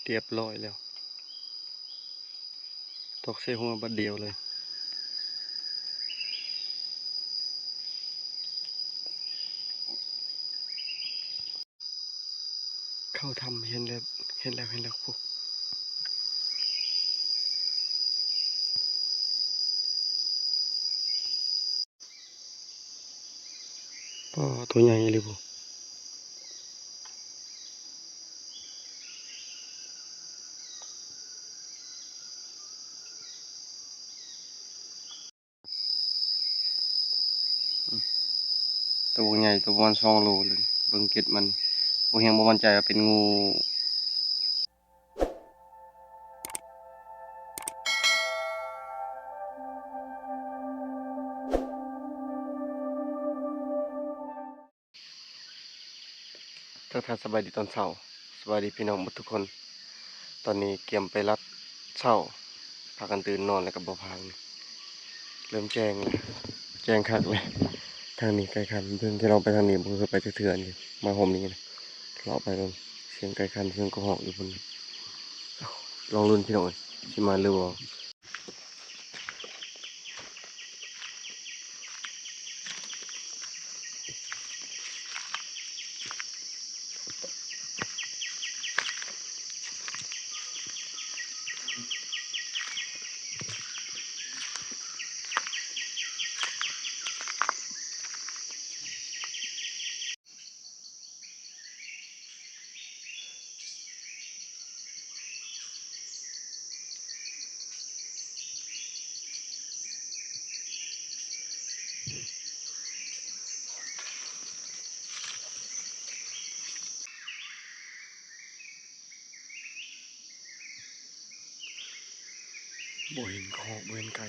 ຮຽບຮ້ອຍແລ້ວ ຕົກໃສ່ຫົວບາດດຽວເລີຍ. ເຂົ້າຖ້ຳ ເຫັນແລ້ວ ເຫັນແລ້ວ ເຫັນແລ້ວພຸ້ນ. ປ້າ ຕົວໃຫຍ່ອີ່ຫຼີພຸ້ນ. ໂຕບັກໃຫຍ່ ໂຕປະມານສອງໂລເລີຍ. ເບິ່ງເກັດມັນ ບໍ່ ຍັງບໍ່ໝັ້ນໃຈວ່າເປັນງູ. ທັກທາຍສະບາຍດີຕອນເຊົ້າ, ສະບາຍດີພີ່ນ້ອງໝົດທຸກຄົນ. ຕອນນີ້ກຽມໄປລັດເຊົ້າ, ພາກັນຕື່ນນອນແລ້ວກໍບໍ່ພາກັນ. ເລີ່ມແຈ້ງແລ້ວ, ແຈ້ງຄັກເລີຍ. ທາງນີ້ໄກຄັນ, ເພິ່ນທີ່ລອງໄປທາງນີ້ບໍ່ເຄີຍໄປຈັກເທື່ອນີ້, ມາຮ່ອມນີ້ນະ. ເລາະໄປເບິ່ງ, ສຽງໄກ່ຂັນ ສຽງກະຮອກຢູ່ພຸ້ນ. ລອງລຸ້ນພີ່ນ້ອງເອີຍ, ຊິມາຫຼືບໍ່? ບໍ່ເຫັນຄອກ ບໍ່ເຫັນໄກ່,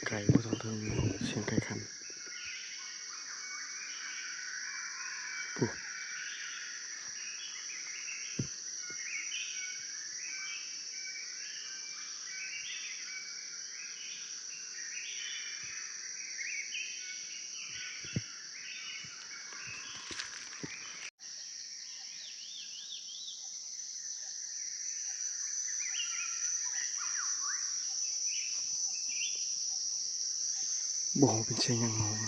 ໄກ່ບໍ່ຕ້ອງເຖິງ ສຽງໄກ່ຂັນ. ບໍ່ຮູ້ເປັນສຽງຫຍັງຮ້ອງ.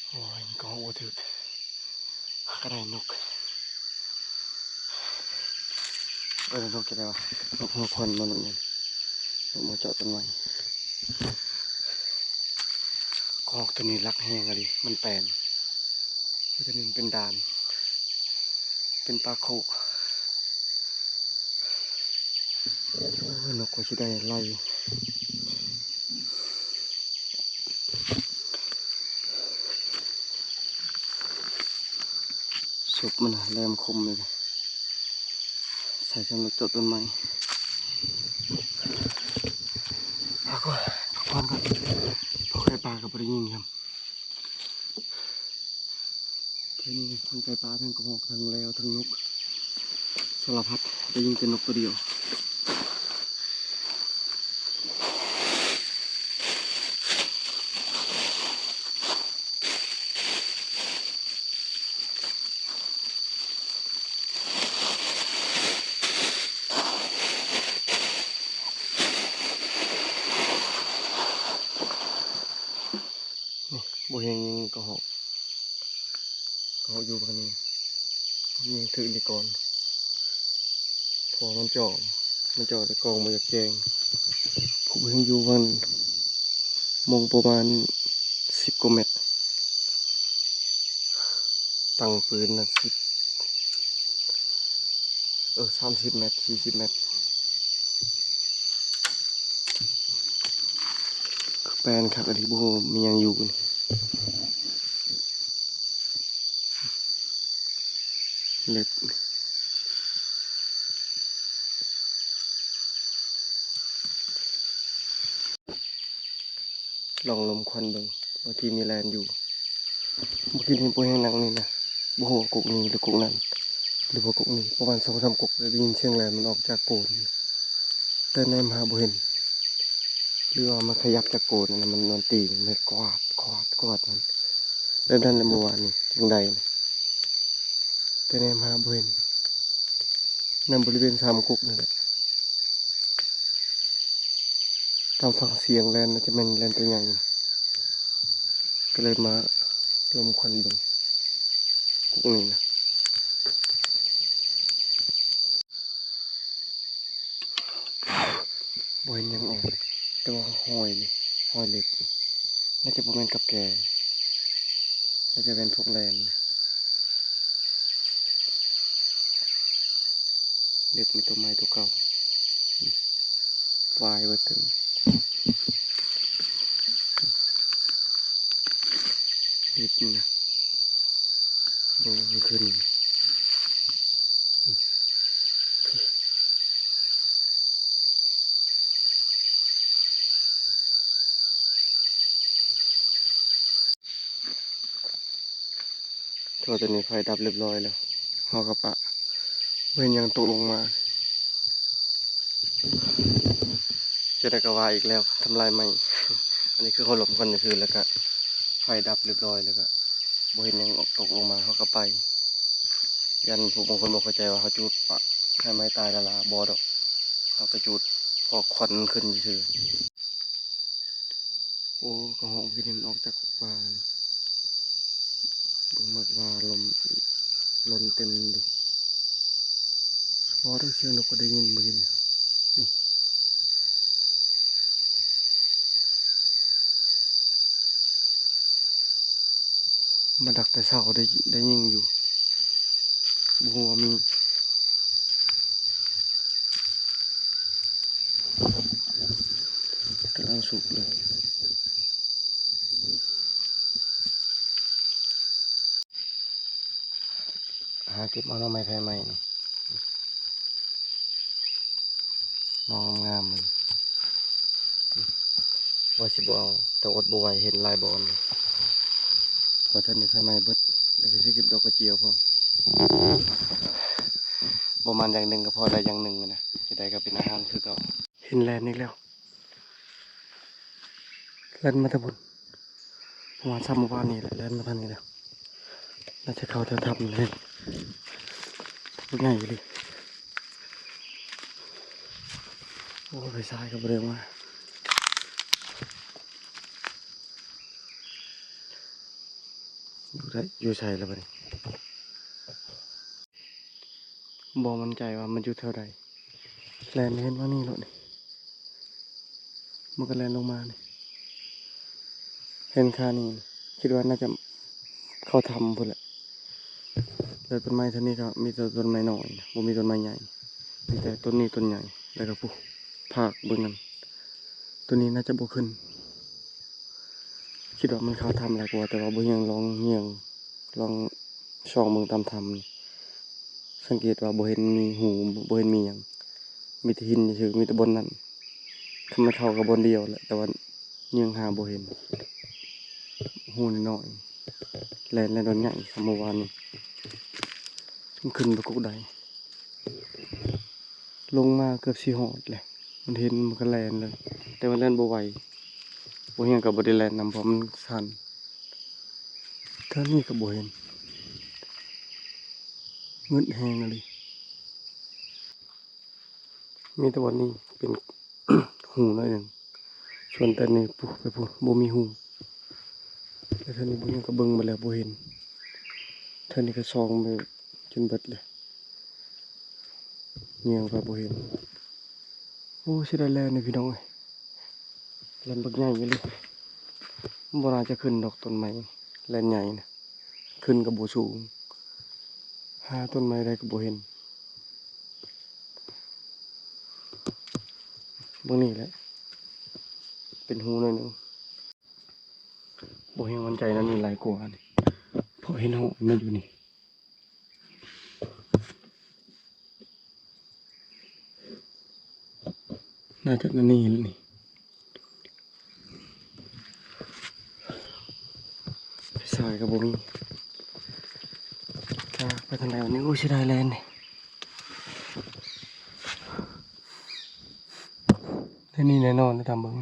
ໂອ້ຍ ກະຮ້ອງບໍ່ຖືກ. ຫາກະໄດ້ນົກ ເອີ້ນນົກຈັ່ງໃດວະ? ນົກຫົວຂວັນບໍ່? ນົກຫຍັງ? ນົກມາເຈາະຕົ້ນໄມ້. ກະຮອກໂຕນີ້ລັກແຮງອີ່ຫຼີ ມັນແປນ. ໂຕນີ້ມັນເປັນດ່ານ ເປັນປາໂຄກ. ໂອ້ຍ ນົກກວ່າຊິໄດ້ໄລ່. ສົບມັນນະ ແຫຼມຄົມເລີຍ. ໃສ່ສຳລັບເຈາະຕົ້ນໄມ້. ພັກກ່ອນ ພັກຜ່ອນກ່ອນ. ພໍໄກ່ປ່າກໍບໍ່ໄດ້ຍິງຊ້ຳ. ເທື່ອນີ້ທັງໄກ່ປ່າ ທັງກະຮອກ ທັງແລວ ທັງນົກ ສາລະພັດ ໄດ້ຍິງແຕ່ນົກໂຕດຽວ. ນີ້ ບໍ່ແຮງຍິງກະຮອກ ກະຮອກຢູ່ພາກນີ້. ຍິງຖືກນີ້ກ່ອນ ເພາະວ່າມັນເຈາະ ມັນເຈາະແຕ່ກ້ອງບໍ່ຢາກແຈ້ງ. ຜູ້ເພິ່ນຢູ່ຫວ່າງ ມອງປະມານສິບກວ່າແມັດ ຕັ້ງປືນນະ ສິບ ເອີ ສາມສິບແມັດ ສີ່ສິບແມັດ. ແປນຄັກອີ່ຫຼີ ບໍ່ຮູ້ມີຫຍັງຢູ່ນີ້ ເລັບ. ລອງລົມຄວັນເບິ່ງ ບາງທີມີແລ່ນຢູ່. ເມື່ອກີ້ນີ້ບໍ່ແຮງໜັກນີ້ນະ ບໍ່ຮູ້ວ່າກົກນີ້ຫຼືກົກນັ້ນ ຫຼືວ່າກົກນີ້ ປະມານສອງສາມກົກ ໄດ້ຍິນສຽງແລ່ນມັນອອກຈາກໂກນ ແຕ່ແນມຫາບໍ່ເຫັນ ຫຼືວ່າມັນຂະຫຍັບຈາກໂກນຫັ້ນນະ ມັນ ມັນຕີງ ມັນກວາດ ກວາດ ກວາດ ມັນແບບນັ້ນແຫຼະ. ເມື່ອວານນີ້ຈຶ່ງໄດ້ນະ ແຕ່ແນມຫາບໍ່ເຫັນ ໃນບໍລິເວນສາມກົກນີ້ແຫຼະ. ຕາມຟັງສຽງແລ່ນ ໜ້າຈະແມ່ນແລ່ນຕົວໃຫຍ່ ກໍເລີຍມາລົມຄວັນເບິ່ງກົກນີ້ນະ. ບໍ່ເຫັນຫຍັງອອກ ແຕ່ວ່າຮອຍນີ້ ຮອຍເລັບ ໜ້າຈະບໍ່ແມ່ນກັບແກ ໜ້າຈະແມ່ນພວກແລ່ນ. ເລັບມີຕົວໃໝ່ຕົວເກົ່າ ວາຍເບິດເຖິງ ເລັບນີ້ນະ ບໍ່ມີຂຶ້ນ. ເພາະຕອນນີ້ໄຟດັບຮຽບຮ້ອຍແລ້ວ ເຮົາກໍປະ ບໍ່ເຫັນຫຍັງຕົກລົງມາ. ຈັ່ງໃດກໍວ່າອີກແລ້ວ ທຳລາຍໄມ້ ອັນນີ້ຄືເຮົາລົມກັນຊື່ໆ ແລ້ວກະໄຟດັບຮຽບຮ້ອຍ ແລ້ວກະບໍ່ເຫັນຫຍັງຕົກລົງມາ ເຮົາກໍໄປ. ຢ້ານຜູ້ບາງຄົນບໍ່ເຂົ້າໃຈວ່າເຮົາຈູດປະໃຫ້ໄມ້ຕາຍລ້າໆ ບໍ່ດອກ ເຮົາກໍຈູດພໍຄວັນມັນຂຶ້ນຊື່ໆ. ໂອ້ ກະຮອກເຫັນອອກຈາກກວານ ເບິ່ງໝາກຫວ້າລົມຫຼົ່ນເຕັມຢູ່. ພໍໄດ້ສຽງນົກກໍໄດ້ຍິນມື້ກີ້ນີ້ ນີ້ ມາດັກແຕ່ເຊົ້າ ໄດ້ ໄດ້ຍິງຢູ່ ບໍ່ຮູ້ວ່າມີ ກຳລັງສຸກເລີຍ. ຫາເກັບເອົາໜໍ່ໄມ້ໄຟໄໝ້ນີ້ ໜໍ່ງາມໆ ມັນ ວ່າຊິບໍ່ເອົາ ແຕ່ອົດບໍ່ໄຫວ ເຫັນຫຼາຍບ່ອນ ເພາະທັນໄດ້ໄຟໄໝ້ເບິດ ແລ້ວກໍຊິເກັບດອກກະເຈຍພ້ອມ ປະມານຢ່າງໜຶ່ງກໍພໍໄດ້ຢ່າງໜຶ່ງນະ ຈະໄດ້ກໍເປັນອາຫານຄືເກົ່າ. ເຫັນແລ່ນອີກແລ້ວ ແລ່ນມາແຕ່ພຸ້ນ ປະມານຊ່ຳມື້ວານນີ້ແຫຼະ ແລ່ນມາທາງນີ້ແລ້ວ ໜ້າຈະເຂົ້າແຖວຖ້ຳນີ້ ໂຕໃຫຍ່ອີ່ຫຼີ. ໂອ້ຍ ໄຟສາຍກໍບໍ່ໄດ້ເອົາມາ ຢູ່ໃສ ຢູ່ໃສລະບາດນີ້ ບໍ່ໝັ້ນໃຈວ່າມັນຢູ່ແຖວໃດ. ແລ່ນເຫັນວ່ານີ້ໂລດນີ້ ມັນກໍແລ່ນລົງມານີ້ ເຫັນຄານີ້ ຄິດວ່າໜ້າຈະເຂົ້າຖ້ຳພຸ້ນແຫຼະ. ແລ້ວຕົ້ນໄມ້ເທົ່ານີ້ກໍມີແຕ່ຕົ້ນໄມ້ນ້ອຍ ບໍ່ມີຕົ້ນໄມ້ໃຫຍ່ ມີແຕ່ຕົ້ນນີ້ຕົ້ນໃຫຍ່ ແລ້ວກໍຜູ້ພາກເບິ່ງນັ້ນ ໂຕນີ້ໜ້າຈະບໍ່ຂຶ້ນ ຄິດວ່າມັນເຂົ້າຖ້ຳຫຼາຍກວ່າ ແຕ່ວ່າບໍ່ເຫັນ ລອງຍ່າງ ລອງສ່ອງເບິ່ງຕາມຖ້ຳ ສັງເກດວ່າບໍ່ເຫັນມີຮູ ບໍ່ເຫັນມີຫຍັງ ມີແຕ່ຫີນຊື່ໆ ມີແຕ່ບ່ອນນັ້ນ ຄັນມັນເຂົ້າກໍບ່ອນດຽວແຫຼະ ແຕ່ວ່າຍ່າງຫາບໍ່ເຫັນ ຮູນ້ອຍໆ ແລ່ນ ແລ່ນດອນໃຫຍ່ ຊ່ຳມື້ວານນີ້ ມັນຂຶ້ນໄປກົກໃດ ລົງມາເກືອບຊິຮອດແຫຼະ ມັນເຫັນມັນກໍແລ່ນເລີຍ ແຕ່ວ່າແລ່ນບໍ່ໄວ ບໍ່ເຫັນກໍບໍ່ໄດ້ແລ່ນນຳ ເພາະມັນສັ່ນ. ເທື່ອນີ້ກໍບໍ່ເຫັນ ມືດແຮງອີ່ຫຼີ ມີແຕ່ບ່ອນນີ້ເປັນຮູໜ້ອຍໜຶ່ງ ສ່ວນແຕ່ນີ້ພຸ້ນໄປພຸ້ນບໍ່ມີຮູ ແລ້ວເທື່ອນີ້ບໍ່ເຫັນ ກໍເບິ່ງມາແລ້ວບໍ່ເຫັນ ເທື່ອນີ້ກໍສ່ອງໄປ ປັນເບິດເລີຍ ຍ່າງໄປບໍ່ເຫັນ. ໂອ້ ເສຍດາຍແລ່ນນີ້ພີ່ນ້ອງເອີຍ ແລ່ນບັກໃຫຍ່ອີ່ຫຼີ. ມັນບໍ່ໜ້າຈະຂຶ້ນດອກ ຕົ້ນໄມ້ແລ່ນໃຫຍ່ນະ ຂຶ້ນກໍບໍ່ສູງ ຫາຕົ້ນໄມ້ໃດກໍບໍ່ເຫັນ. ເບິ່ງນີ້ແຫຼະ ເປັນຮູໜ້ອຍໜຶ່ງ. ບໍ່ແຮງໝັ້ນໃຈນະ ນີ້ຫຼາຍກວ່ານີ້ ເພາະເຫັນຫອຍມັນຢູ່ນີ້. ໜ້າຈະອັນນີ້ແຫຼະນີ້ ໄຟສາຍກໍບໍ່ມີ. ຈາກໄປທາງໃດວັນນີ້? ໂອ້ຍ ເສຍດາຍແລ່ນນີ້ ແລ່ນນີ້ແນ່ນອນ ຕາມເບິ່ງ.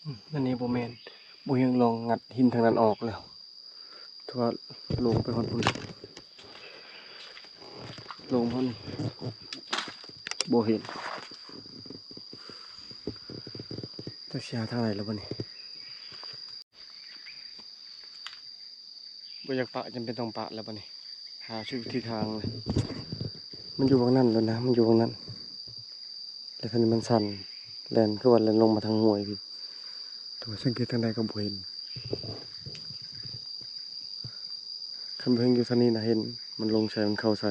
ອືມ ອັນນີ້ບໍ່ແມ່ນ ບໍ່ຍັງລອງງັດຫີນທາງນັ້ນອອກແລ້ວ ຖືວ່າລົງໄປຮອດພຸ້ນ ລົງພຸ້ນ ບໍ່ເຫັນ ຈັກຊິຫາທາງໃດແລ້ວບັດນີ້. ບໍ່ຢາກປະ ຈຳເປັນຕ້ອງປະແລ້ວບັດນີ້ ຫາຊື່ທິດທາງເລີຍ. ມັນຢູ່ຫວ່າງນັ້ນແລ້ວນະ ມັນຢູ່ຫວ່າງນັ້ນ ແລ້ວທາງນີ້ມັນຊັນ ແລ່ນ ຄືວ່າແລ່ນລົງມາທາງຫ້ວຍພີ້ ແຕ່ວ່າສັງເກດທາງໃດກໍບໍ່ເຫັນ. ຄັນບໍ່ເຫັນຢູ່ທາງນີ້ນະເຫັນ ມັນລົງໃສ່ ມັນເຂົ້າໃສ່.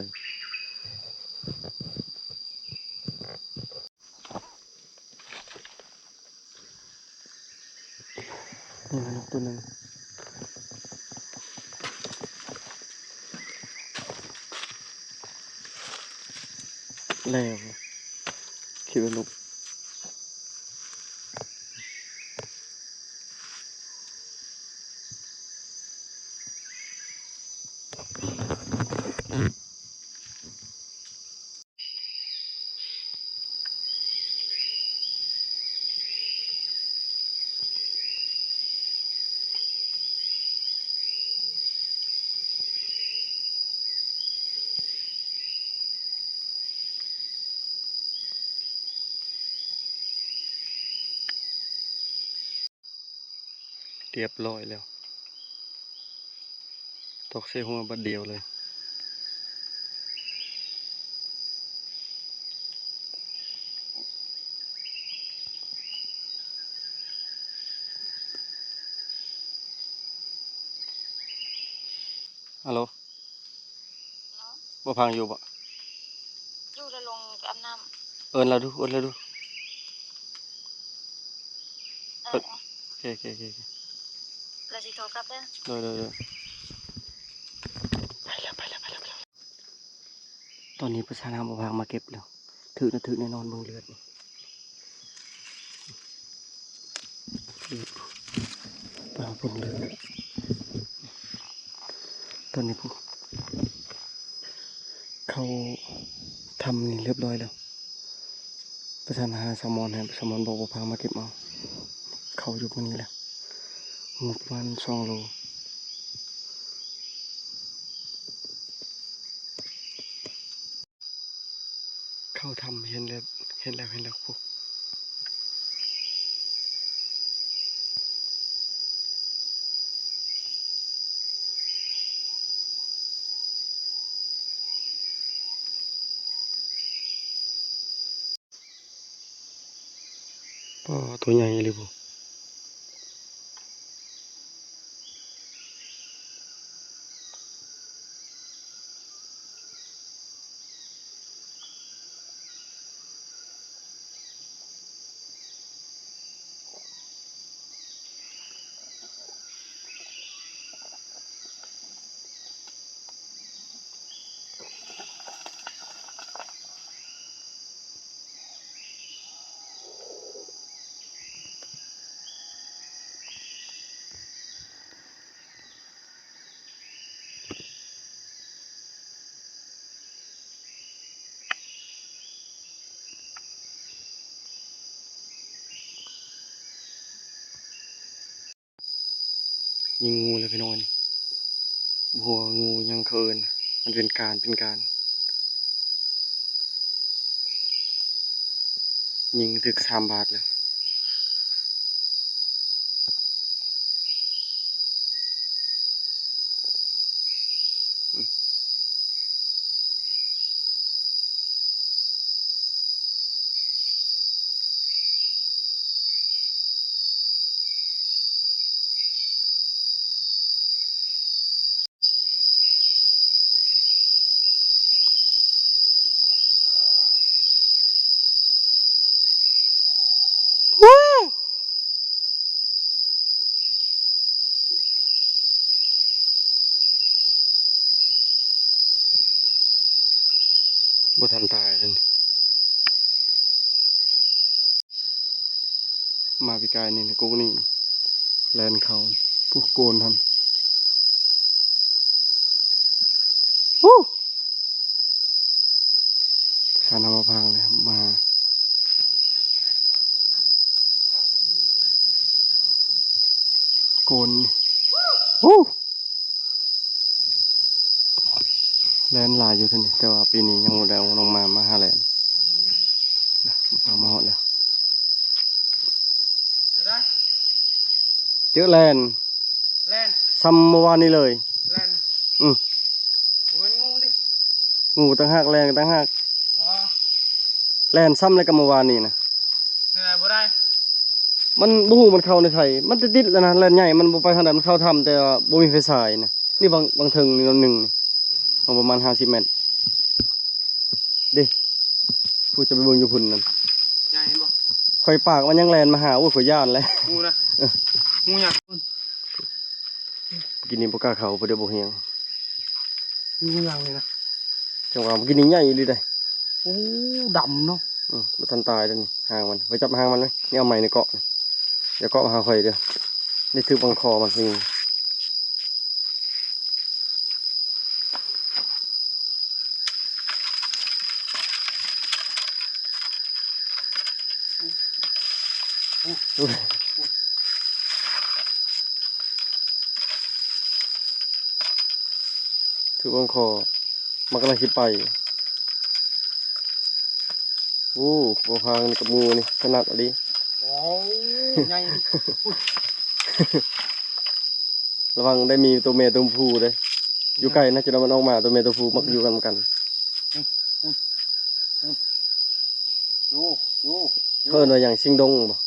ນີ້ນະ ນົກຕົວໜຶ່ງ ແລ້ວ ຄິດວ່ານົກ. ຮຽບຮ້ອຍແລ້ວ ຕົກໃສ່ຫົວບາດດຽວເລີຍ. ຮັລໂຫຼ ບໍ່ພັງຢູ່ບໍ່? ຢູ່ ລະລົງໄປອາບນ້ຳ. ເອີ້ນລາວດູ ເອີ້ນລາວດູ. ເອີ ເອີ ໂອເຄ ໂອເຄ ໂອເຄ ລະຊິໂທກັບເດີ. ໂດຍ ໂດຍ ໂດຍ. ໄປແລ້ວ ໄປແລ້ວ ໄປແລ້ວ ໄປແລ້ວ. ຕອນນີ້ປະສານຫາໝໍພາກມາເກັບແລ້ວ. ຖືກນະ ຖືກແນ່ນອນ ເບິ່ງເລືອດນີ້. ປາປົນເລືອດ ຕອນນີ້ຜູ້ເຂົ້າຖ້ຳນີ້ຮຽບຮ້ອຍແລ້ວ. ປະສານຫາສາວມອນໃຫ້ ສາວມອນບອກວ່າພາມາເກັບເອົາ ເຂົ້າຢູ່ໝ່ອງນີ້ແຫຼະ ງຸບປະມານສອງໂລ. ເຂົ້າຖ້ຳ ເຫັນແລ້ວ ເຫັນແລ້ວ ເຫັນແລ້ວພຸ້ນ. ປ້າ ຕົວໃຫຍ່ອີ່ຫຼີພຸ້ນ. ຍິງງູແລ້ວພີ່ນ້ອງ ອັນນີ້ ບໍ່ຮູ້ວ່າງູຫຍັງເຂົາເອີ້ນ ມັນເປັນການ ເປັນການ ຍິງຖືກສາມບາດແລ້ວ. ມາປີກາຍນີ້ ກົກນີ້ແລ່ນເຂົ້າ ຜູ້ໂກນຫັ້ນ ຮູ້ ປະສານນຳມາພັງເລີຍ ມາໂກນນີ້ ຮູ້. ແລ່ນຫຼາຍຢູ່ເທື່ອນີ້ ແຕ່ວ່າປີນີ້ຍັງບໍ່ໄດ້ເອົານ້ອງໝາມາຫາແລ່ນ. ມາຮອດແລ້ວ ເຈີແລ່ນ ແລ່ນ ຊ່ຳມື້ວານນີ້ເລີຍ ແລ່ນ ອື ບໍ່ແມ່ນງູຕິ ງູຕ່າງຫາກ ແລ່ນຕ່າງຫາກ ອໍ ແລ່ນຊ່ຳແລ້ວກັບມື້ວານນີ້ນະ ແລ່ນບໍ່ໄດ້ ມັນບໍ່ຮູ້ມັນເຂົ້າໃນໃສ ມັນຕິດໆແລ້ວນະ ແລ່ນໃຫຍ່ ມັນບໍ່ໄປທາງໃດ ມັນເຂົ້າຖ້ຳ ແຕ່ວ່າບໍ່ມີໄຟສາຍນະ ນີ້ບາງ ບາງເທິງນີ້ໜ້ອຍໜຶ່ງນີ້ ປະມານຫ້າສິບແມັດເດ້ ຜູ້ຈະໄປເບິ່ງຢູ່ພຸ້ນນັ້ນ ໃຫຍ່ເຫັນບໍ່ ຂ້ອຍປາກມັນຍັງແລ່ນມາຫາ ໂອ້ຍ ຂ້ອຍຢ້ານແລ້ວ ງູນະ ເອີ ງູຫຍັງ ກິນນີ້ບໍ່ກ້າເຂົ້າ ບໍ່ໄດ້ບໍ່ຮຽງ ງູຫຍັງນີ້ນະ ຈັງຫວະກິນນີ້ໃຫຍ່ອີ່ຫຼີໄດ໋ ໂອ້ ດຳເນາະ ອື ບໍ່ທັນຕາຍເດ້ນີ້ ຫາງມັນ ໄປຈັບຫາງມັນໄວ້ ນີ້ເອົາໄມ້ນີ້ເກາະ ຢ່າເກາະມາຫາຂ້ອຍເດີ້ ນີ້ຖືກບັງຄໍມັນນີ້ ຖືກບັງຄໍ ມັນກຳລັງຊິໄປ ໂອ້ ບໍ່ພາກັນກັບງູນີ້ ຖະໜັດອີ່ຫຼີ ໂອ້ ໃຫຍ່ ລະວັງໄດ້ມີໂຕແມ່ໂຕຜູ້ເດ້ ຢູ່ໃກ້ນະ ຈະໄດ້ມັນອອກມາ ໂຕແມ່ໂຕຜູ້ມັກຢູ່ນຳກັນ ຢູ່ ຢູ່ ຢູ່ ເຂົາເອີ້ນວ່າຫຍັງ ຊິງດົງບໍ່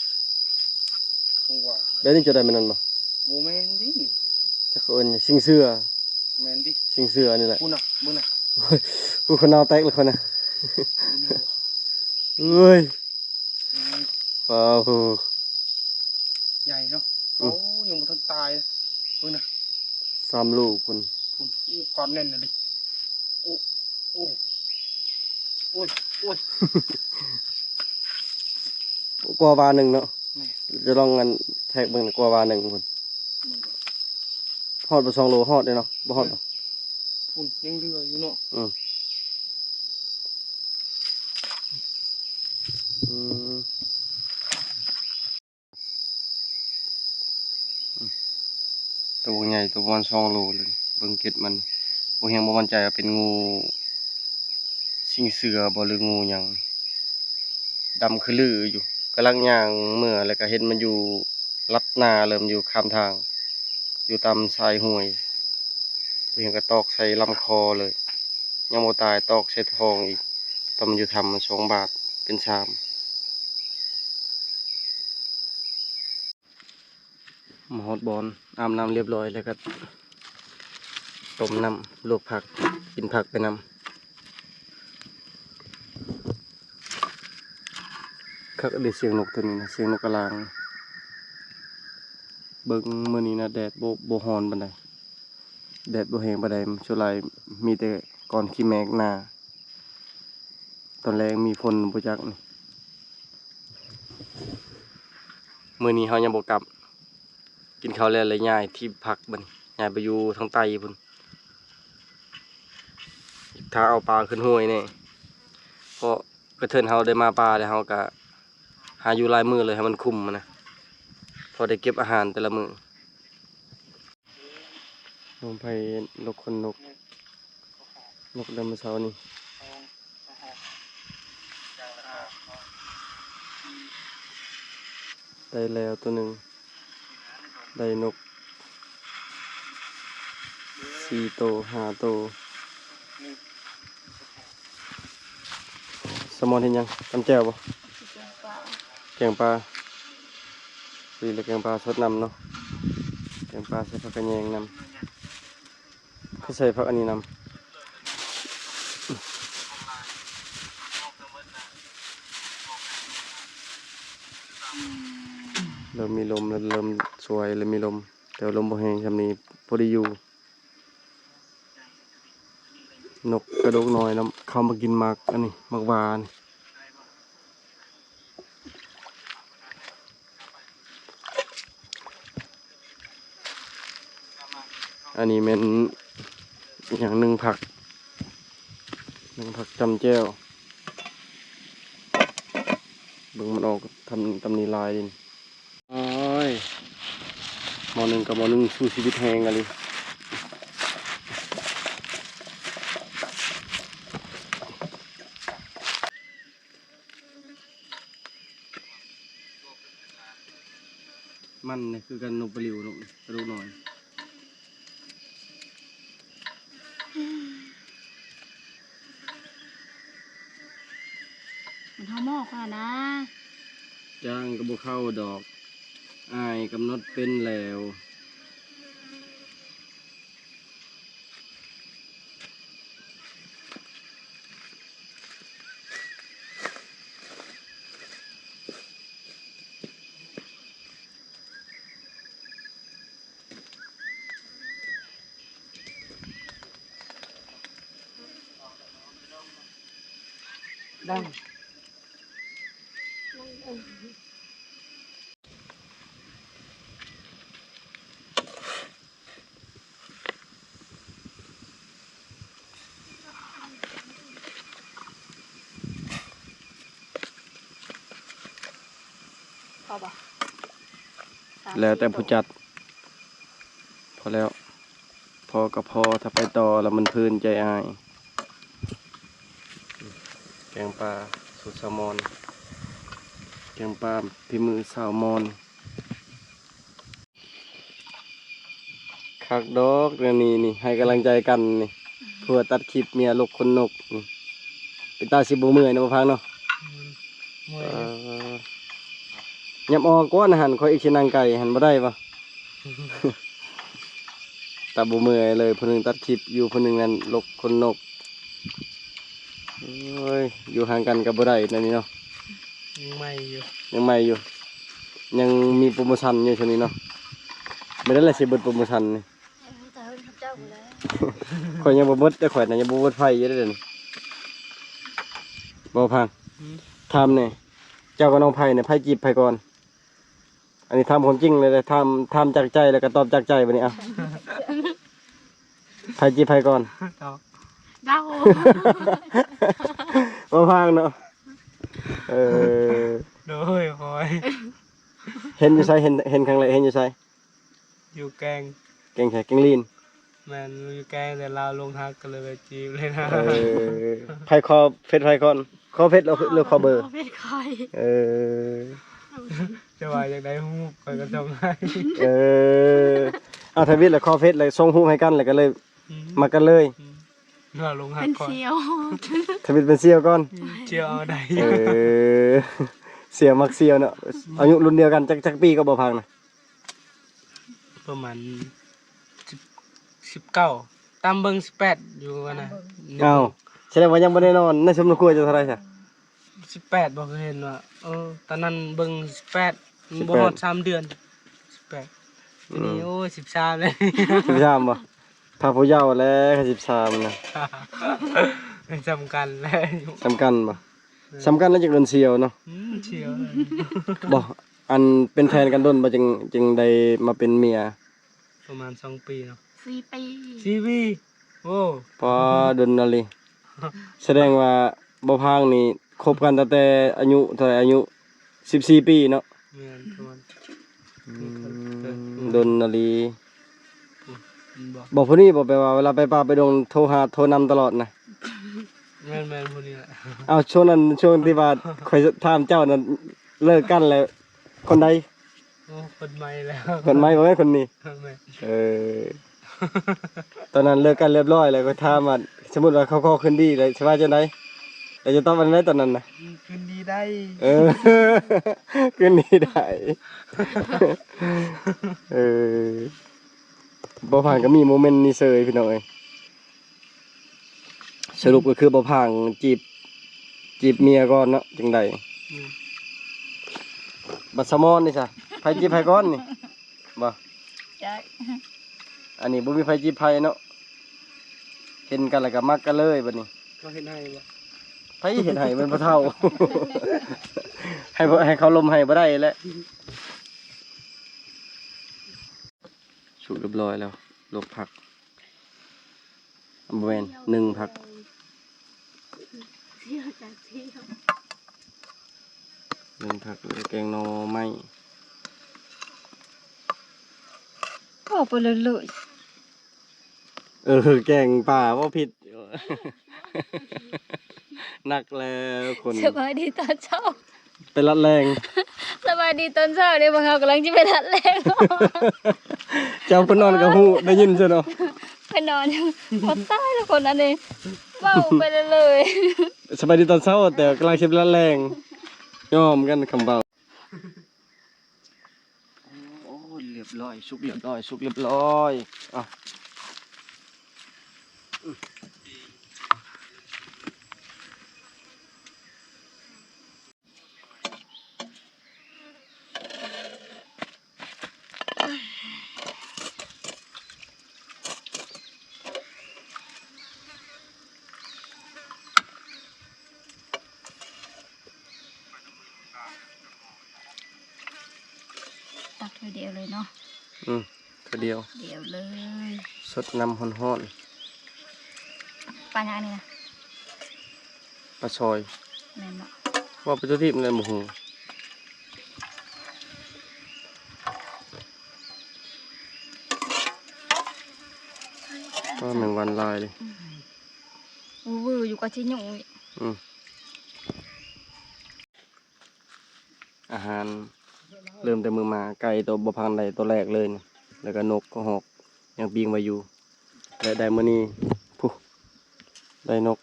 ຈັງຫວະ ແບບນີ້ຈະໄດ້ແມ່ນນັ້ນບໍ່ ບໍ່ແມ່ນຕິ ຈັກເຂົາເອີ້ນຫຍັງ ຊິງເສືອ ແມ່ນຕິ ຊິງເສືອນີ້ແຫຼະ ພຸ້ນນະ ເບິ່ງນະ ໂອ້ຍ ຜູ້ຄົນໜາວແຕກແລ້ວຄົນນະ ເອີຍ ອືມ ວ້າວ ໃຫຍ່ເນາະ ອືມ ໂອ້ ຍັງບໍ່ທັນຕາຍ ເບິ່ງນະ ສາມໂລພຸ້ນ ພຸ້ນ ໂອ້ ກອດແໜ້ນອີ່ຫຼີ ໂອ້ ໂອ້ ໂອ້ຍ ໂອ້ຍ ກວ່າວາໜຶ່ງເນາະ ແມ່ນ ຈະລອງອັນແທກເບິ່ງ ກວ່າວາໜຶ່ງພຸ້ນ ເບິ່ງກ່ອນ ຮອດບໍ່ ສອງໂລ ຮອດເດ້ເນາະ ບໍ່ຮອດ ແມ່ນ ພຸ້ນ ຍັງເຫຼືອຢູ່ເນາະ ອືມ ອືມ ໂຕບັກໃຫຍ່ ໂຕປະມານສອງໂລເລີຍ ເບິ່ງເກັດມັນ ບໍ່ແຮງບໍ່ໝັ້ນໃຈວ່າເປັນງູຊິງເສືອບໍ່ ຫຼືງູຫຍັງ ດຳຄືລືຢູ່ ກຳລັງຍ່າງເມືອ ແລ້ວກະເຫັນມັນຢູ່ລັດນາເລີຍ ມັນຢູ່ຂ້າມທາງ ຢູ່ຕາມຊາຍຫ້ວຍ ບໍ່ແຮງກະຕອກໃສ່ລຳຄໍເລີຍ ຍັງບໍ່ຕາຍ ຕອກໃສ່ທ້ອງອີກ ຕອນມັນຢູ່ຖ້ຳມັນສອງບາດ ເປັນສາມ. ມາຮອດບ່ອນ ອາບນ້ຳລຽບຮ້ອຍ ແລ້ວກໍຕົ້ມນ້ຳ ລວກຜັກ ກິນຜັກໄປນຳ. ຄັກເດ ສຽງນົກໂຕນີ້ນະ ສຽງນົກກະລາງ. ເບິ່ງມື້ນີ້ນະ ແດດບໍ່ ບໍ່ຮ້ອນປານໃດ ແດດບໍ່ແຮງປານໃດ ສ່ວນຫຼາຍມີແຕ່ກ້ອນຂີ້ເມກໜາ. ຕອນແລງມີຝົນບໍ່ຈັກນີ້. ມື້ນີ້ເຮົາຍັງບໍ່ກັບ ກິນເຂົ້າແລ້ວ ແລ້ວຍ້າຍທີ່ພັກບັດນີ້ ຍ້າຍໄປຢູ່ທາງໃຕ້ພຸ້ນ ຖ້າເອົາປາຂຶ້ນຫ້ວຍແດ່ ເພາະກະເທີນເຮົາໄດ້ມາປ່າແລ້ວ ເຮົາກະຫາຢູ່ຫຼາຍມື້ເລີຍ ໃຫ້ມັນຄຸ້ມນະ ພໍໄດ້ເກັບອາຫານແຕ່ລະມື້. ລົມໄພ ລົກຂົນນົກ ນົກໄດໂນເສົານີ້ ໄດ້ແລ້ວໂຕໜຶ່ງ ໄດ້ນົກສີ່ໂຕ ຫ້າໂຕ. ສະໝອນເຮັດຫຍັງ? ຕຳແຈ່ວບໍ່? ແກງປາ ແກງປາ ຊິແລ້ວແກງປາສົດນຳເນາະ ແກງປາໃສ່ຜັກຂະແຍງນຳ ຄືໃສ່ຜັກອັນນີ້ນຳ ເລີ່ມມີລົມແລ້ວ ເລີ່ມສວຍແລ້ວ ມີລົມ ແຕ່ວ່າລົມບໍ່ແຮງຊ່ຳນີ້ ພໍດີຢູ່. ນົກກະດົກນ້ອຍນຳ ເຂົ້າມາກິນໝາກອັນນີ້ ໝາກຫວ້ານີ້. ອັນນີ້ແມ່ນອີ່ຫຍັງ ໜຶ້ງຜັກ ໜຶ້ງຜັກຈ້ຳແຈ່ວ. ເບິ່ງມັນອອກທຳ ຕຳນີ້ຫຼາຍເດ້. ໂອ້ຍ ໝໍ້ໜຶ້ງກັບໝໍ້ໜຶ້ງ ສູ້ຊີວິດແຮງອີ່ຫຼີ. ມັນນີ້ຄືກັນ ນົກປະລິວເນາະ ກະດູກໜ້ອຍ. ມັນເຮົາໝອກຫັ້ນນະ ຈ້າງກໍບໍ່ເຂົ້າດອກ ອ້າຍກຳນົດເປັນແລ້ວ. ພໍບໍ່? ແລ້ວແຕ່ຜູ້ຈັດ. ພໍແລ້ວ ພໍກໍພໍ ຖ້າໄປຕໍ່ແລ້ວມັນຜືນໃຈອ້າຍ. ແກງປາສູດສາວມອນ ແກງປາຝີມືສາວມອນ. ຄັກດອກແນວນີ້ນີ້ ໃຫ້ກຳລັງໃຈກັນນີ້ ຜົວຕັດຄລິບ ເມຍລົກຂົນນົກນີ້ ເປັນຕາຊິບໍ່ເມື່ອຍເນາະ ບໍ່ພັງເນາະ. ອືມ ເມື່ອຍຢູ່. ເອີ ຍາມອອກກ່ອນຫັ້ນ ຂ້ອຍອີກຊິນັ່ງໄກຫັ້ນ ບໍ່ໄດ້ບໍ່? ຕາບໍ່ເມື່ອຍເລີຍ ຜູ້ໜຶ່ງຕັດຄລິບຢູ່ ຜູ້ໜຶ່ງນັ້ນລົກຂົນນົກ. ໂອ້ຍ ຢູ່ຫ່າງກັນກໍບໍ່ໄດ້ແນວນີ້ເນາະ. ຍັງໃໝ່ຢູ່ ຍັງໃໝ່ຢູ່ ຍັງມີໂປຣໂມຊັນຢູ່ຊ່ວງນີ້ເນາະ. ມື້ໃດລະຊິເບິດໂປຣໂມຊັນນີ້? ເອີ ແຕ່ເພິ່ນເຂົາເຈົ້າພຸ້ນແຫຼະ. ຂ້ອຍຍັງບໍ່ເບິດເດ້ ຂ້ອຍນະຍັງບໍ່ເບິດໄຟຢູ່ເດ້ ດຽວນີ້. ບໍ່ພັງ ອືມ ຖາມແດ່ ເຈົ້າກັບນ້ອງໄພນີ້ ໃຜຈີບໃຜກ່ອນ? ອັນນີ້ຖາມຄວາມຈິງເລີຍເດ້ ຖາມ ຖາມຈາກໃຈ ແລ້ວກໍຕອບຈາກໃຈບັດນີ້. ເອົ້າ ໃຜຈີບໃຜກ່ອນ? ເຈົ້າ ເຈົ້າ ບໍ່ພັງເນາະ. ເອີ ໂດຍ ຂ້ອຍ ເຫັນຢູ່ໃສ? ເຫັນ ເຫັນຄັ້ງແລກເຫັນຢູ່ໃສ? ຢູ່ແກງ ແກງໃສ? ແກງລີນ. ແມ່ນ ຢູ່ແກງ ແຕ່ລາວລົງຮັກ ກໍເລີຍໄປຈີບເລີຍນະ. ເອີ ໃຜຂໍເຟສໃຜກ່ອນ? ຂໍເຟສ ຫຼື ຂໍເບີ? ຂໍເຟສຂ້ອຍ. ເອີ ຈະວ່າຢາກໄດ້ຮູບ ຂ້ອຍກໍສົ່ງໃຫ້. ເອີ ເອົາ ທຳອິດລະຂໍເຟສ ລະສົ່ງຮູບໃຫ້ກັນ ລະກໍເລີຍ ອືມ ມັກກັນເລີຍ. ອືມ ລາວລົງຮັກ ເປັນສ່ຽວ ທຳອິດເປັນສ່ຽວກ່ອນ. ອືມ ສ່ຽວເອົາໄດ້. ເອີ ສ່ຽວມັກສ່ຽວເນາະ. ອືມ ອາຍຸລຸ້ນດຽວກັນ ຈັກ ຈັກປີກໍບໍ່ພັງນະ? ປະມານສິບ ສິບເກົ້າ ຕາມເບິ່ງສິບແປດຢູ່ຫັ້ນນະ. ຕາມເບິ່ງ ເອົ້າ ສະແດງວ່າຍັງບໍ່ໄດ້ນອນ. ໃນສົມໃນຄົວເຈົ້າເທົ່າໃດຊະ? ສິບແປດບໍ່? ຄືເຫັນວ່າ ເອີ ຕອນນັ້ນເບິ່ງສິບແປດ ບໍ່ຮອດສາມເດືອນ. ສິບແປດ ອືມ ນີ້ ໂອ້ຍ ສິບສາມແລ້ວ. ສິບສາມບໍ່? ພາຜູ້ເຍົາແລ້ວ ສິບສາມນະ. ສ່ຳກັນແຫຼະ ສ່ຳກັນບໍ່? ເອີ ສ່ຳກັນແລ້ວ ຈັກເດືອນສ່ຽວເນາະ. ອືມ ສ່ຽວເລີຍ. ບໍ່ ອັນເປັນແຟນກັນດົນບໍ່ ຈຶ່ງ ຈຶ່ງໄດ້ມາເປັນເມຍ? ປະມານສອງປີເນາະ. ສີ່ປີ ສີ່ປີ. ໂອ້ ປ້າ ດົນອີ່ຫຼີ. ສະແດງວ່າບໍ່ພັງນີ້ຄົບກັນຕັ້ງແຕ່ອາຍຸເທົ່າໃດ? ອາຍຸສິບສີ່ປີເນາະ. ແມ່ນ ປະມານ ອືມ ເອີ ດົນອີ່ຫຼີ. ອືມ ບໍ່ ບໍ່ຜູ້ນີ້ບໍ່? ແປວ່າເວລາໄປປ່າໄປດົງໂທຫາໂທນຳຕະຫຼອດນະ. ແມ່ນໆ ຜູ້ນີ້ແຫຼະ. ເອົາ ຊ່ວງນັ້ນ ຊ່ວງທີ່ວ່າຂ້ອຍຖາມເຈົ້ານັ້ນ ເລີກກັນແລ້ວ ຄົນໃດ? ໂອ້ ຄົນໃໝ່ແລ້ວ. ຄົນໃໝ່ບໍ່ແມ່ນຄົນນີ້? ແມ່ນ. ເອີ ຕອນນັ້ນເລີກກັນລຽບຮ້ອຍແລ້ວ ຂ້ອຍຖາມວ່າ ສົມມຸດວ່າເຂົາຂໍຄືນດີແລ້ວ ຊິວ່າຈັ່ງໃດ? ແລ້ວຈະຕອບວ່າຈັ່ງໃດຕອນນັ້ນນະ? ອືມ ຄືນດີໄດ້. ເອີ ຄືນດີໄດ້. ເອີ ບໍ່ພັງກໍມີໂມເມັນນີ້ເສີຍ ພີ່ນ້ອງເອີຍ. ສະຫຼຸບກໍຄືບໍ່ພັງຈີບ ຈີບເມຍກ່ອນເນາະ ຈັ່ງໃດ? ອືມ ບັດສະມອນນີ້ຊະ ໃຜຈີບໃຜກ່ອນນີ້? ບໍ່ ຈັກ ອັນນີ້ບໍ່ມີໃຜຈີບໃຜເນາະ ເຫັນກັນແລ້ວກໍມັກກັນເລີຍບັດນີ້. ເຂົາເຮັດໃຫ້ບໍ່? ໃຜເຮັດໃຫ້? ແມ່ນພໍ່ເຖົ້າ ໃຫ້ ໃຫ້ເຂົາລົມໃຫ້ບໍ່ໄດ້ແຫຼະ. ສຸກຮຽບຮ້ອຍແລ້ວ ລວກຜັກ ບໍ່ແມ່ນ ໜຶ່ງຜັກ ໜຶ່ງຜັກ ແລ້ວກໍແກງໜໍ່ໄມ້ ເວົ້າໄປເລື້ອຍໆ. ເອີ ແກງປາ ເວົ້າຜິດ ໜັກແລ້ວຄົນ. ສະບາຍດີຕອນເຊົ້າ ໄປລັດແລງ. ສະບາຍດີຕອນເຊົ້າເດ້ ພວກເຮົາກຳລັງຈະໄປລັດແລງ. ເຈົ້າເພິ່ນນອນກໍຮູ້ ໄດ້ຍິນຊະເນາະ ເພິ່ນນອນ. ໂອ້ ຕາຍແລ້ວຄົນອັນນີ້ ເວົ້າໄປເລື້ອຍໆ. ສະບາຍດີຕອນເຊົ້າ ແຕ່ກຳລັງຊິໄປລັດແລງ ຍອມກັນຄຳເວົ້າ. ໂອ້ ລຽບຮ້ອຍ ສຸກລຽບຮ້ອຍ ສຸກລຽບຮ້ອຍ. ເອົາ ຕັກຖ້ວຍດຽວເລີຍເນາະ. ອືມ ຖ້ວຍດຽວ ດຽວເລີຍ ສົດນ້ຳຮ້ອນໆ. ປາຫຍັງນີ້ນະ? ປາຊອຍ. ແມ່ນເນາະ ວ່າໄປຕົວທີ່ມັນແຫຼະ ບໍ່ຮູ້. ປາແມງວັນຫຼາຍເດ້. ອືມ ວືໆຢູ່ ກວ່າຊິຫຍຸ້ງອີກ. ອືມ ອາຫານເລີ່ມແຕ່ມື້ມາ ໄກ່ໂຕບໍ່ພັງໄດ້ໂຕແລກເລີຍນີ້ ແລ້ວກໍນົກກະຮອກຍັງປີ້ງໄວ້ຢູ່ ແລະ ໄດ້ມື້ນີ້ພຸ້ນ ໄດ້ນົກ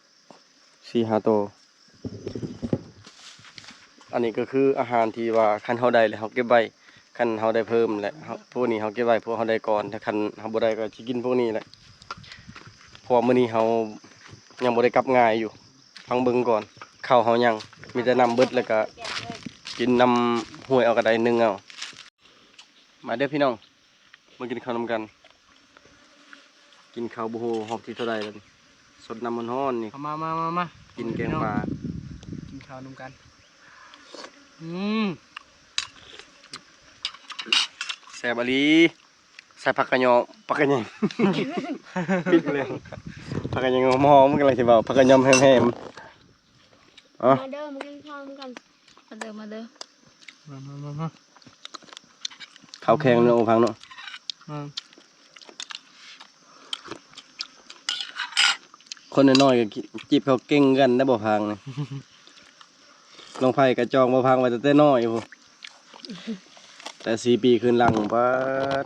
ສີ່ຫ້າໂຕ. ອັນນີ້ກໍຄືອາຫານທີ່ວ່າຄັນເຮົາໄດ້ແລ້ວເຮົາເກັບໄວ້ ຄັນເຮົາໄດ້ເພີ່ມແຫຼະ ເຮົາ ພວກນີ້ເຮົາເກັບໄວ້ ພວກເຮົາໄດ້ກ່ອນ ຖ້າຄັນເຮົາບໍ່ໄດ້ກໍຊິກິນພວກນີ້ແຫຼະ ເພາະວ່າມື້ນີ້ເຮົາຍັງບໍ່ໄດ້ກັບງ່າຍຢູ່. ຟັງເບິ່ງກ່ອນ ເຂົ້າເຮົາຍັງ ມີແຕ່ນ້ຳເບິດ ແລ້ວກະກິນນ້ຳຫ້ວຍເອົາກໍໄດ້ ໜຶ່ງເອົາ. ມາເດີພີ່ນ້ອງ ມາກິນເຂົ້ານຳກັນ. ກິນເຂົ້າບໍ່ຮູ້ຮອບທີເທົ່າໃດແລ້ວນີ້ ສົດນ້ຳຮ້ອນໆນີ້. ເອົາມາ ມາ ມາ ມາ ກິນແກງປາ ກິນເຂົ້ານຳກັນ. ອືມ ແຊບອີ່ຫຼີ. ໃສ່ຜັກກະຍອມ ຜັກກະແຍງ ຜິດເລີຍ ຜັກກະແຍງຫອມໆ ກຳລັງຊິເວົ້າ ຜັກກະຍອມແຮມໆ. ເອົາ ມາເດີ ມາກິນເຂົ້ານຳກັນ. ມາເດີ ມາເດີ ມາ ມາ ມາ ມາ. ເຂົ້າແຂງເນາະ ບໍ່ພັງເນາະ. ອືມ ຄົນນ້ອຍໆກໍຈີບເຂົ້າເກັ່ງຄືກັນໄດ໋ ບໍ່ພັງນີ້. ນ້ອງໄຜ່ກະຈອງບໍ່ພັງໄວ້ຕັ້ງແຕ່ນ້ອຍພຸ້ນ ແຕ່ສີ່ປີຄືນຫຼັງ ປາດ.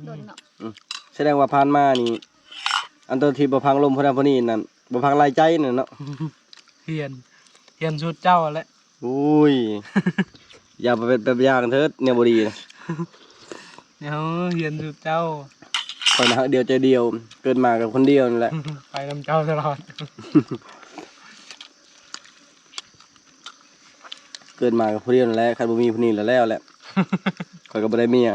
ດົນເນາະ. ອືມ ສະແດງວ່າຜ່ານມານີ້ ອັນຕົວທີ່ບໍ່ພັງລົມຜູ້ນັ້ນຜູ້ນີ້ນັ້ນ ບໍ່ພັງຫຼາຍໃຈນັ້ນເນາະ. ຮຽນ ຮຽນສູດເຈົ້າຫັ້ນແຫຼະ. ໂອ້ຍ ຢ່າໄປເປັນແບບຢ່າງເທີດ ແນວບໍ່ດີນະ. ເຮົາຮຽນສູດເຈົ້າ. ຂ້ອຍນະຮັກດຽວໃຈດຽວ ເກີດມາກັບຄົນດຽວນີ້ແຫຼະ ໄປນຳເຈົ້າຕະຫຼອດ. ເກີດມາກັບຜູ້ດຽວນັ້ນແຫຼະ ຄັນບໍ່ມີຜູ້ນີ້ແລ້ວແຫຼະ ຂ້ອຍກໍບໍ່ໄດ້ເມຍ.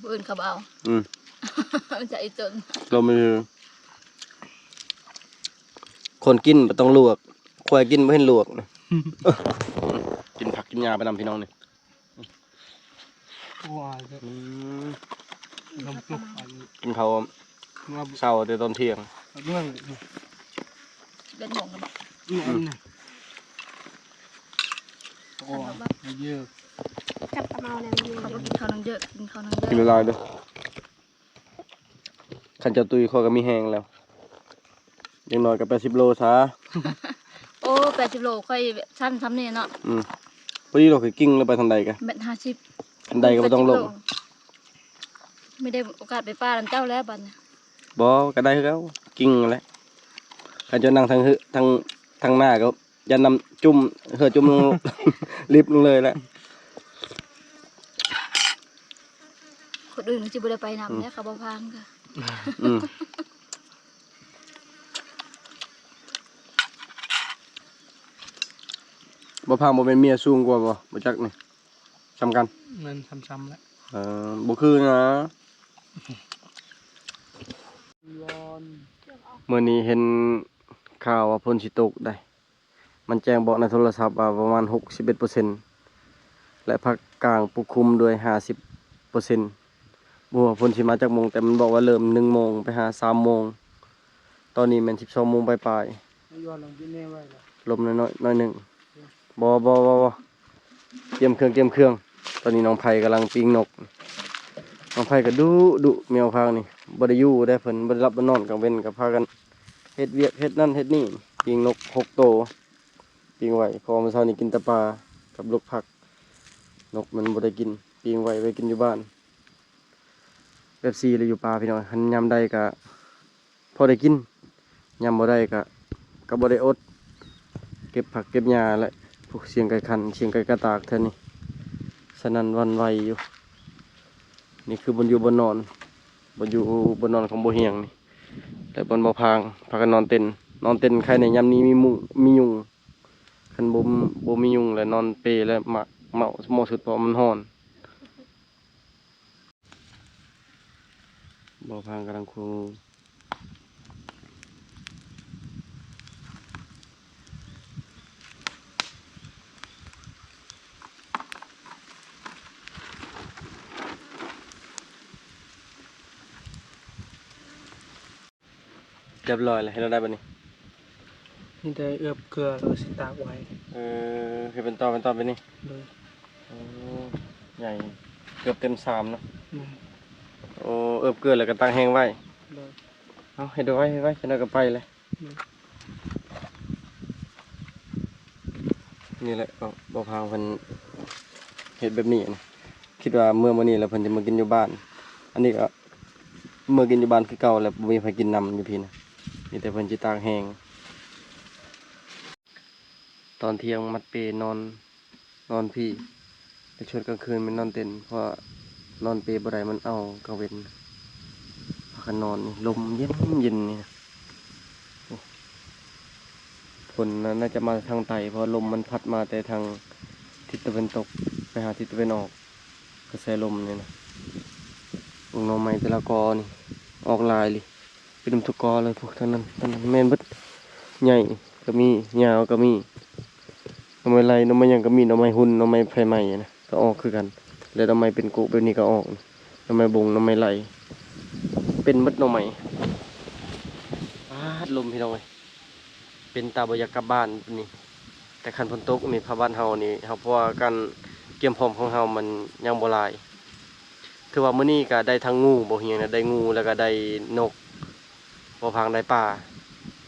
ຜູ້ອື່ນເຂົາບໍ່ເອົາ. ອືມ ມັນຈະອີ່ຕົນ ລົມມື. ຄົນກິນບໍ່ຕ້ອງລວກ ຄວາຍກິນບໍ່ເຫັນລວກ. ກິນຜັກກິນຫຍ້າໄປນຳ ພີ່ນ້ອງນີ້. ວ້າຍ ອືມ ນ້ຳຈຸກ ກິນເຂົ້າ ເຊົ້າແຕ່ຕອນທ່ຽງ ເບິ່ງ ເປັນໝອງກັນບໍ່? ອືມ ອືມ ໂອ້ຍ ເຢີະ ຈັບຕະເມົາແລ້ວ ກິນເຂົ້ານຳເຢີະ ກິນເຂົ້ານຳເຢີະ ກິນຫຼາຍໆເດີ້. ຄັນເຈົ້າຕຸ້ຍຂ້ອຍກໍມີແຮງແລ້ວ ຢ່າງໜ້ອຍກໍແປດສິບໂລຊະ. ໂອ້ ແປດສິບໂລ ຂ້ອຍສັ້ນຊ່ຳນີ້ເນາະ. ອືມ ພໍດີເນາະ ຄືກິ້ງແລ້ວໄປທາງໃດກະ ແມັດຫ້າສິບ ທາງໃດກໍບໍ່ຕ້ອງລົງ. ມີໄດ້ໂອກາດໄປປ່ານຳເຈົ້າແລ້ວບັດນີ້. ບໍ່ ກໍໄດ້ຄືເກົ່າ ກິ້ງຫັ້ນແຫຼະ. ຄັນເຈົ້ານັ່ງທາງ ທາງ ທາງໜ້າກໍ ຢ້ານນ້ຳຈຸ່ມ ເຫື່ອຈຸ່ມລົງ ລິບລົງເລີຍແຫຼະ. ຄົນອື່ນມັນຊິບໍ່ໄດ້ໄປນຳ ອືມ ເດ້ ເຂົາບໍ່ພານກໍ ອືມ ບໍ່ພານບໍ່ແມ່ນເມຍສູງກວ່າບໍ່? ບໍ່ຈັກນີ້ ສ່ຳກັນ ແມ່ນສ່ຳໆແຫຼະ. ເອີ ບໍ່ຄືນະ. ມື້ນີ້ເຫັນຂ່າວວ່າຝົນຊິຕົກໄດ໋. ມັນແຈ້ງບອກໃນໂທລະສັບວ່າປະມານຫົກສິບເອັດເປີເຊັນ ແລະ ພາກ ກາງປົກຄຸມດ້ວຍຫ້າສິບເປີເຊັນ. ບໍ່ຮູ້ວ່າຝົນຊິມາຈັກໂມງ, ແຕ່ມັນບອກວ່າເລີ່ມໜຶ່ງໂມງໄປຫາສາມໂມງ. ຕອນນີ້ແມ່ນສິບສອງໂມງປາຍໆ. ລົມໜ້ອຍໆ ໜ້ອຍໜຶ່ງ. ບໍ່ ບໍ່ ບໍ່ ບໍ່ ກຽມເຄື່ອງ ກຽມເຄື່ອງ. ຕອນນີ້ນ້ອງໄພກຳລັງປີ້ງນົກ. ນ້ອງໄພກໍດຸດຸ ແມວພາງນີ້ບໍ່ໄດ້ຢູ່ເດ້. ເພິ່ນບໍ່ໄດ້ຫຼັບບໍ່ນອນ, ກາງເວັນກໍພາກັນເຮັດວຽກເຮັດນັ້ນເຮັດນີ້. ປີ້ງນົກຫົກໂຕ ປີ້ງໄວ້, ເພາະວ່າມື້ເຊົ້ານີ້ກິນແຕ່ປາກັບລົກຜັກ. ນົກມັນບໍ່ໄດ້ກິນ, ປີ້ງໄວ້ ໄວ້ກິນຢູ່ບ້ານ. ແບບຊີ້ແຫຼະຢູ່ປ່າພີ່ນ້ອງ, ຄັນຍາມໃດກໍ ພໍໄດ້ກິນ, ຍາມບໍ່ໄດ້ກະ ກະບໍ່ໄດ້ອົດ. ເກັບຜັກເກັບຫຍ້າແຫຼະ. ພວກສຽງໄກ່ຂັນ ສຽງໄກ່ກະຕາກແຖວນີ້ ສະໜັ່ນຫວັ່ນໄຫວຢູ່. ນີ້ຄືບ່ອນຢູ່ບ່ອນນອນ, ບ່ອນຢູ່ບ່ອນນອນຂອງບໍ່ຮຽງນີ້ ແລະ ບ່ອນບໍ່ພາງ ພາກັນນອນເຕັນ. ນອນເຕັນໄຄແດ່, ຍາມນີ້ມີໝູ ມີຍຸງ. ຄັນບໍ່ ບໍ່ມີຍຸງແລ້ວນອນເປແລ້ວ ມາ ເມົາໝໍ້ສຸດ ເພາະມັນຮ້ອນ. ບໍ່ພາງກຳລັງຄົງ ຮຽບຮ້ອຍແລ້ວ. ເຮັດແນວໃດບັດນີ້? ມີແຕ່ເອືອບເກືອແລ້ວກໍຊິຕາກໄວ້. ເອີ ເຮັດເປັນຕອນເປັນຕອນແບບນີ້. ໂດຍ. ໂອ້ ໃຫຍ່ ເກືອບເຕັມຊາມເນາະ. ແມ່ນ. ໂອ້ ເອີບເກືອແລ້ວກໍຕາກແຫ້ງໄວ້. ໂດຍ. ເອົາ ເຮັດໄວ ເຮັດໄວ ຈັກໜ້ອຍກໍໄປແຫຼະ. ໂດຍ. ນີ້ແຫຼະ ເວົ້າ ເວົ້າພາງເພິ່ນເຮັດແບບນີ້. ຄິດວ່າເມື່ອມື້ນີ້ແລ້ວເພິ່ນຈະມາກິນຢູ່ບ້ານ. ອັນນີ້ກໍເມືອກິນຢູ່ບ້ານຄືເກົ່າແຫຼະ, ບໍ່ມີໃຜກິນນຳຢູ່ພີ້ນະ, ມີແຕ່ເພິ່ນຊິຕາກແຫ້ງ. ຕອນທ່ຽງມັດເປນອນ ນອນພີ້, ແຕ່ຊ່ວງກາງຄືນແມ່ນນອນເຕັນ, ເພາະວ່ານອນເປບໍ່ໄດ້ ມັນເອົາກາງເວັນ. ພາກັນນອນນີ້ ລົມເຢັນໆ ນີ້ນະ. ໂອ້ ຝົນນະ ໜ້າຈະມາທາງໃຕ້ ເພາະວ່າລົມມັນພັດມາແຕ່ທາງທິດຕາເວັນຕົກໄປຫາທິດຕາເວັນອອກ, ກະແສລົມນີ້ນະ. ເບິ່ງໜໍ່ໄມ້ແຕ່ລະກໍນີ້ ອອກຫຼາຍອີ່ຫຼີ ເປັນນຳທຸກກໍເລີຍ. ພວກທາງນັ້ນ ທາງນັ້ນແມ່ນເບິດ, ໃຫຍ່ກໍມີ ຍາວກໍມີ. ໜໍ່ໄມ້ໄລ່ ໜໍ່ໄມ້ຫຍັງກໍມີ, ໜໍ່ໄມ້ຫຸ່ນ ໜໍ່ໄມ້ໄຟໄໝ້ນະ ກໍອອກຄືກັນ. ແລະໜໍ່ໄມ້ເປັນໂກະແບບນີ້ກໍອອກ, ໜໍ່ໄມ້ບົງ ໜໍ່ໄມ້ໄລ່ ເປັນໝົດໜໍ່ໄມ້. ປາດ ລົມ ພີ່ນ້ອງເອີຍ, ເປັນຕາບໍ່ຢາກກັບບ້ານນີ້. ແຕ່ຄັນຝົນຕົກນີ້ ພາກບ້ານເຮົານີ້ ເຮົາ ເພາະວ່າການກຽມພ້ອມຂອງເຮົາມັນຍັງບໍ່ຫຼາຍ. ຖືວ່າມື້ນີ້ກໍໄດ້ທັງງູ ບໍ່ຮຽງນະ, ໄດ້ງູ ແລ້ວກໍໄດ້ນົກ ບໍ່ພາງໄດ້ປາ,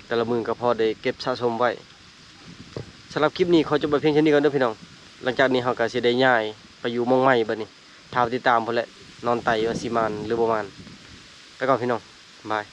ແຕ່ລະມື້ກໍພໍໄດ້ເກັບສະສົມໄວ້. ສຳລັບຄລິບນີ້ຂໍຈົບໄວ້ພຽງເທົ່ານີ້ກ່ອນເດີພີ່ນ້ອງ. ຫຼັງຈາກນີ້ເຮົາກໍຊິໄດ້ຍ້າຍໄປຢູ່ໝ່ອງໃໝ່ບັດນີ້, ຖ້າຕິດຕາມພຸ້ນແຫຼະ, ນອນໄຕວ່າຊິໝານຫຼືບໍ່ໝານ. ໄປກ່ອນພີ່ນ້ອງ, ບາຍ.